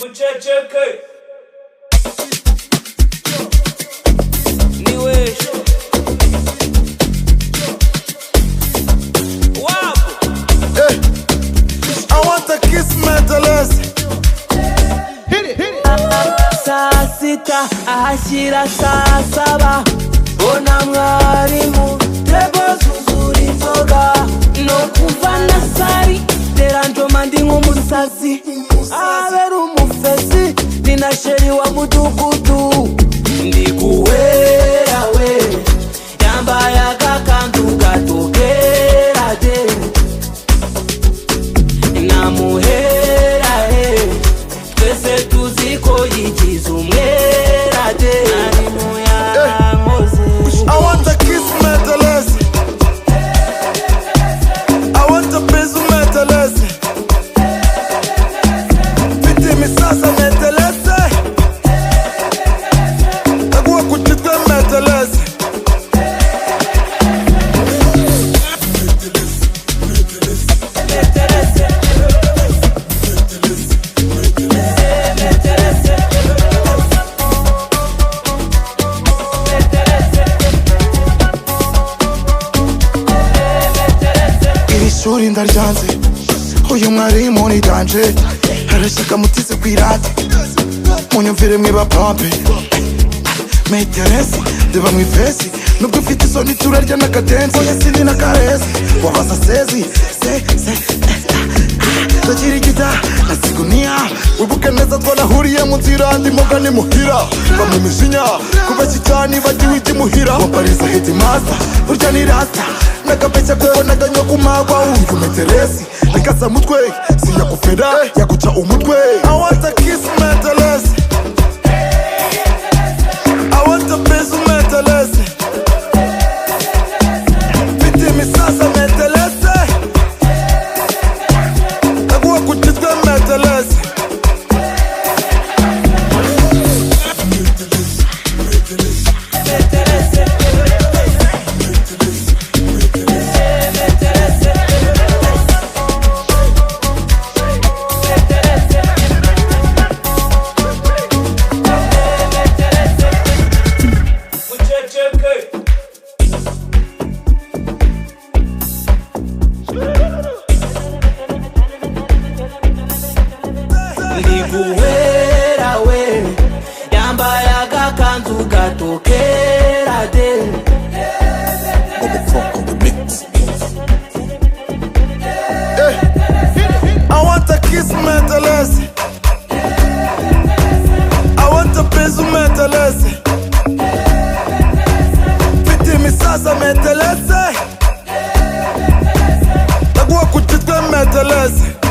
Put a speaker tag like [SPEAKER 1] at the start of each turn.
[SPEAKER 1] Muceceke. Niwesho. Wapo.
[SPEAKER 2] Hey, I want a kiss mentalist.
[SPEAKER 3] Hit it, hit it.
[SPEAKER 1] Saa sita ahashyira saa saba bona mwarimu tebo zuzura inzoga no kuva na sari teranjoma ndi nk'umusazi abera umufesi ni na sheri wa mudugudu ndi guhera we yambaye agakanzu gato kera de namuhera he twese tuzi ko yigize umwera de mwarimu yankoze.
[SPEAKER 2] I want a kiss mentalist. I want a piece mentalist. Mfite imisasa mentalist. Ndaguha ku gitwe mentalist. Iri shuri ndaryanze, uyu mwarimu ni danje, arashaka mutize kwirate munyumvire mwiba pompe meteresi ndeba mu ifesi nubwo ufite isoni turarya n'akadensi oya sindi n'akarezi wabaza sezi se se ndakirigita nasigunia wibuke neza twanahuriye mu nzira ndimoga nimuhira va mu mijinya kubeshya cyane bagiwe imuhira wambariza headmaster burya ni rasta nagapeshya kuko naganywa ku magwa uyu meteresi nikasa mutwe siyakufera yaguca umutwe. I want a kiss mentalist. I want a piece mentalist. Mfite imisasa mentalist. Ndaguha ku gitwe mentalist.
[SPEAKER 1] Muceceke. Ndi guhera we yambaye agakanzu gato kera de.
[SPEAKER 2] I want a kiss mentalist. I want a piece mentalist. Mfite imisasa mentalist. Ndaguha ku gitwe mentalist.